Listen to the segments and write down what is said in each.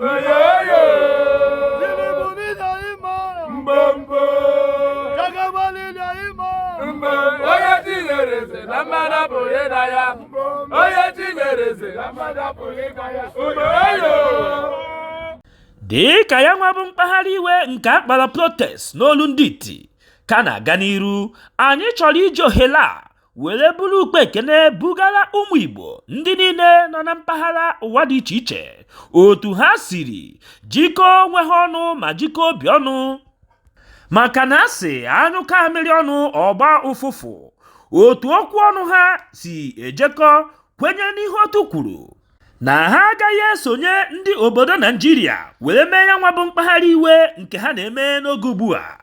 Oyoyo. Tinubu n'ịdị mma. Mbombo. Jagaba n'ịdị mma. Mgbe onye tinyere eze na mmadụ apụghị ịda ya. Onye tinyere eze na mmadụ apụghị ịda ya. Oyoyo. Dị ka ya nwa bụ mkpagharị iwe nke a kpọrọ protest n'olu ndị iti ka na-aga n'iru, anyị chọrọ iji ohere a were buru ukpe ekene bugara ụmụ Igbo ndị niile nọ na mpaghara ụwa dị iche iche otu ha siri jikọọ onwe ha ọnụ ma jikọọ obi ọnụ, maka na asị anyụkọ amịrị ọnụ ọgba ụfụfụ. Otu okwu ọnụ ha si ejekọ kwenye n'ihe otu kwuru na ha agaghị esonye ndị obodo Naijiria were mee ya nwa bụ mkpagharị iwe nke ha na-eme n'oge ugbu a.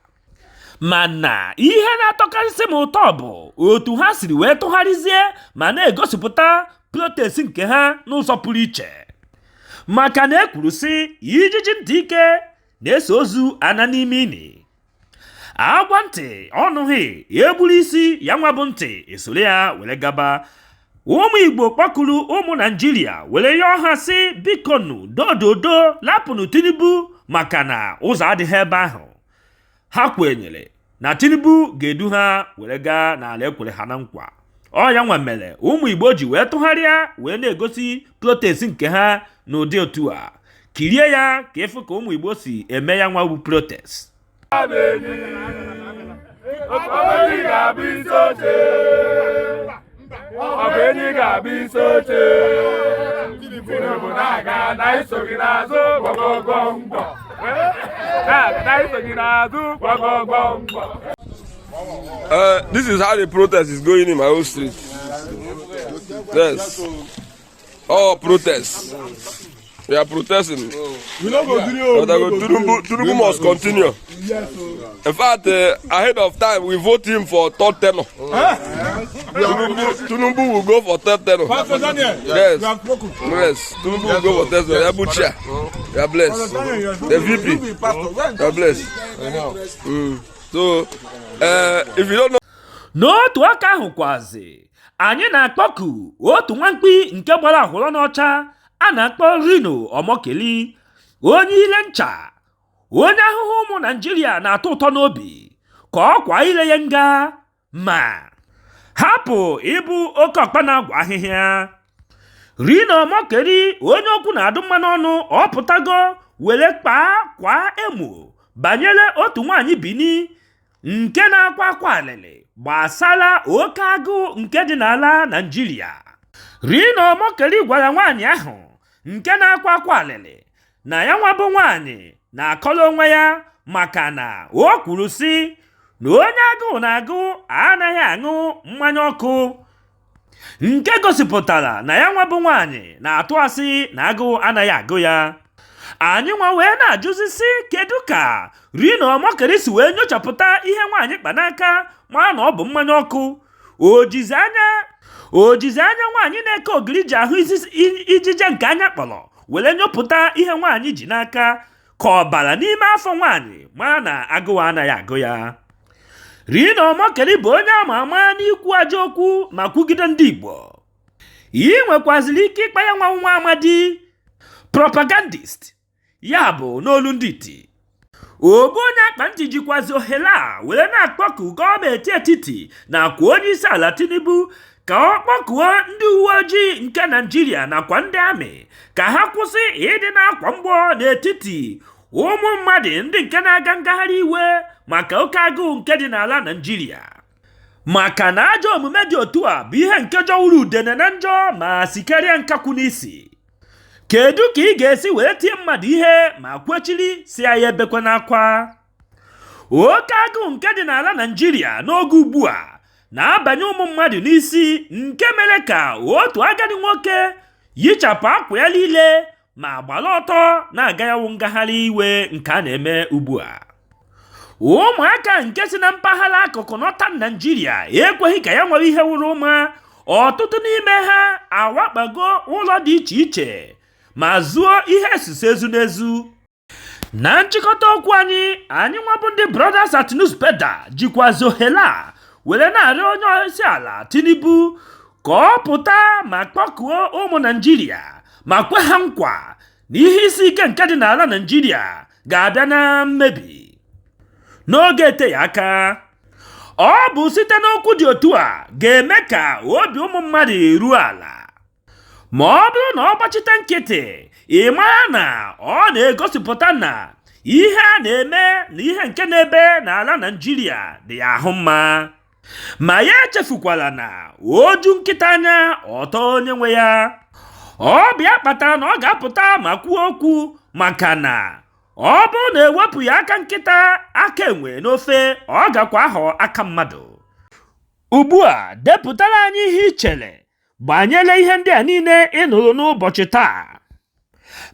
Mana ihe na-atọkarịsị m ụtọ bụ otu ha siri wee tụgharịzie ma na-egosipụta protest nke ha n'ụzọ pụrụ iche, maka na e kwuru sị ijiji ntị ike na-eso ozu ana n'ime ini, agwa ntị ọnụghị egburu isi ya nwa bụ ntị esoro ya were gaba. Ụmụ Igbo kpọkuru ụmụ Naijiria were yọọ ha sị bikonu dododo lapụnụ Tinubu, maka na ụzọ adịghị ebe ahụ. Ha kwenyere na Tinubu ga-edu ha were gaa n'ala ekwere ha na nkwa. Ọ ya nwa mere ụmụ Igbo ji wee tụgharịa wee na-egosi protest nke ha n'ụdị otu a. Kirie ya ka ịfụ ka ụmụ Igbo si eme ya nwa bụ protest. Ọ bụ enyi ga-abụ isi oche. Ọ bụ enyi ga-abụ isi oche. Tinubu na-aga na iso gị n'azụ gwọgwọgwọ ngwọ. Na-aga na iso gị n'azụ gwọgwọgwọ ngwọ. This is how the protest is going in my own street. Yes. All protests. We are protesting. We no go gree o. But I go, Tinubu, Tinubu must continue. Yes o. In fact, ahead of time, we vote him for third tenure. Tinubu, Tinubu will go for third tenure. Pastor Daniel. Yes. You have spoken. Yes, Tinubu will go for third tenure. Abu chair. You are blessed. Pastor Daniel, you have The spoken. VP. You be pastor. When You are blessed. So, if you don't know, N'otu aka ahụ kwazi, anyị na-akpọku otu nwamkpi nke gbara ahụrụ n'ọcha a na-akpọ Rino Omokeli, onye ile ncha, onye ahụhụ ụmụ Naijiria na-atọ ụtọ n'obi, ka ọ kwa ile ya nga ma hapụ ịbụ oke ọkpa na-agwa ahịhịa. Rino Omokeli, onye okwu na-adụ mma n'ọnụ, ọ pụtago were kpaa kwa emo banyere otu nwaanyị Bini nke na-akwa akwa alịlị gbasara oke agụụ nke dị n'ala Naijiria. Rino Omokeli gwara nwaanyị ahụ nke na-akwa akwa alịlị na ya nwa bụ nwaanyị na-akọrọ onwe ya, maka na o kwuru sị na onye agụụ na-agụ anaghị aṅụ mmanya ọkụ, nke gosipụtara na ya nwa bụ nwaanyị na-atụ asị na agụụ anaghị agụ ya. Anyị nwa wee na-ajụzi sị kedu ka Rino Omokeli si wee nyochapụta ihe nwaanyị kpa n'aka ma na ọ bụ mmanya ọkụ? Ojizi anya nwaanyị na-eke ogiri ji ahụ ijije nke anya kpọrọ were nyopụta ihe nwaanyị ji n'aka, ka ọ bara n'ime afọ nwaanyị mara na agụụ anaghị agụ ya? Rino Omokeli bụ onye ama ama n'ikwu ajọ okwu ma kwugide ndị Igbo. Ị nwekwaziri ike ịkpa ya nwa nwa amadi propagandist, ya bụ n'olu ndị iti. Ogbu onye akpa ntị jikwazi ohere a were na-akpọku gọọmenti etiti nakwa onye isi ala Tinubu ka ọ kpọkuo ndị uwe ojii nke Naijiria nakwa ndị amị ka ha kwụsị ịdị na-akwa mgbọ n'etiti ụmụ mmadụ ndị nke na-aga ngagharị iwe maka oke agụụ nke dị n'ala Naijiria, maka na ajọ omume dị otu a bụ ihe nke jọwuru udene na njọ ma sikarịa nkakwu n'isi. Kedu ka ị ga-esi wee tie mmadụ ihe ma kwechiri si ya ebekwa n'akwa? Oke agụụ nke dị n'ala Naijiria n'oge ugbu a na-abanye ụmụ mmadụ n'isi, nke mere ka otu agadi nwoke yichapụ akwa ya niile ma gbara ọtọ na-aga yawụ ngagharị iwe nke a na-eme ugbu a. Ụmụaka nke si na mpaghara akụkụ Northern Naijiria ekweghị ka ya nwere ihe wụrụ ụma. Ọtụtụ n'ime ha awakpago ụlọ dị iche iche ma zuo ihe esuse ezu n'ezu. Na nchịkọta okwu anyị, anyị nwabụ ndị Brothers at Newspaper jikwazi ohere a were na-arịọ onye isi ala Tinubu ka ọ pụta ma kpọkuo ụmụ Naijiria ma kwe ha nkwa. na ihe isi ike nke dị n'ala Naịjirịa ga-abịa na mmebi n'oge eteghị aka. Ọ bụ site n'okwu dị otu a ga-eme ka obi ụmụ mmadụ eruo ala. Ma ọ bụrụ na ọ gbachite nkịtị, ị mara na ọ na-egosipụta na ihe a na-eme na ihe nke na-ebe n'ala Naịjirịa dị ya ahụ mma. Ma ya echefukwala na oju nkịta anya ọtọ onye nwe ya. Ọ bụ ya kpatara na ọ ga-apụta ma kwuo okwu, maka na ọ bụrụ na ewepụ ya aka nkịta aka enwe n'ofe, ọ gakwa aghọ aka mmadụ. Ugbu a, depụtara anyị ihe i chere banyere ihe ndị a niile ị nụrụ n'ụbọchị taa,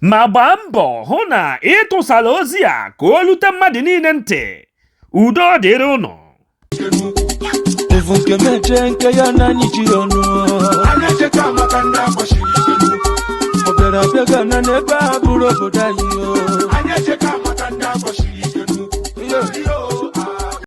ma gbaa mbọ hụ na ị tụsara ozi a ka o rute mmadụ niile ntị. Udo dịrị ụnụ. Evu nke meje nke ya na anyị ji ọnụ. Ọ bịara abịa Ghana n'ebe a bụrụ obodo anyị o.